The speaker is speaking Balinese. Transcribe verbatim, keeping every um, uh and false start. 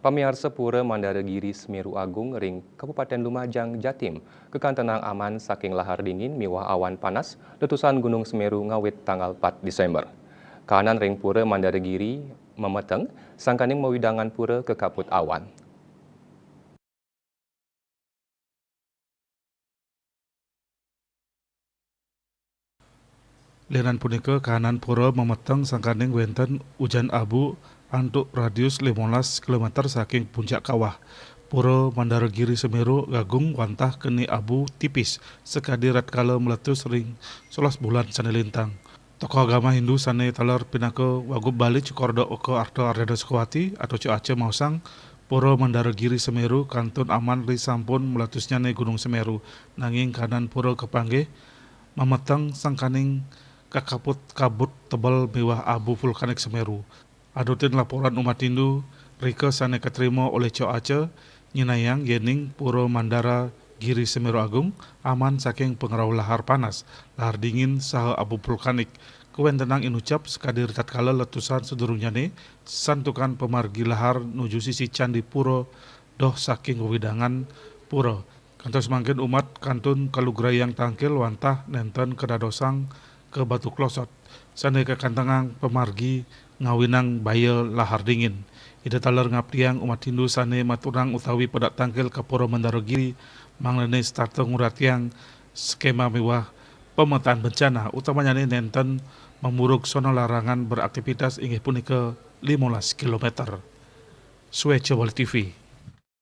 Pamiarsa, Pura Mandara Giri Semeru Agung ring Kabupaten Lumajang, Jatim, kakantenang aman saking lahar dingin miwah awan panas letusan Gunung Semeru ngawit tanggal pat Desember. Kahanan ring Pura Mandara Giri mameteng, sangkaning mawidangan pura kakaput awan. Lianan punika, kahanan pura mameteng sangkaning wenten ujan abu antuk radius limolas kilometer saking puncak kawah. Pura Mandara Giri Semeru Agung wantah keni abu tipis sakadi ritatkala meletus ring solas bulan sane lintang. Tokoh agama Hindu sane taler pinaka Wagub Bali Cokor Dok Oka Arta Ardana Sukawati atau Cok Aca maosang, Pura Mandara Giri Semeru kantun aman risampun meletusnyane Gunung Semeru, nanging kahanan pura kapanggih mameteng sangkaning kakaput kabut tebel miwah abu vulkanik Semeru. Adutin laporan umat Hindu, rika sane katrima olih Cok Aca, nyenayang yening Pura Mandara Giri Semeru Agung aman saking pangrauh lahar panas, lahar dingin, saha abu vulkanik. Kawentenan inucap sakadi ritatkala letusan sadurungnyane, santukan pamargi lahar nuju sisi candi pura doh saking wewidangan pura. Kantos mangkin umat kantun kalugrayang tangkil wantah nenten kadadosang ka Batu Klosot, sane kakantengang pamargi ngawinang baya lahar dingin. Ida taler ngaptiang umat Hindu sane maturang utawi pedak tangkil ka Pura Mandara Giri, mangdane setata nguratiang skema miwah pemetaan bencana, utamanyane nenten mamurug sona larangan beraktivitas, inggih punika limolas kilometer. Sueca Bali T V.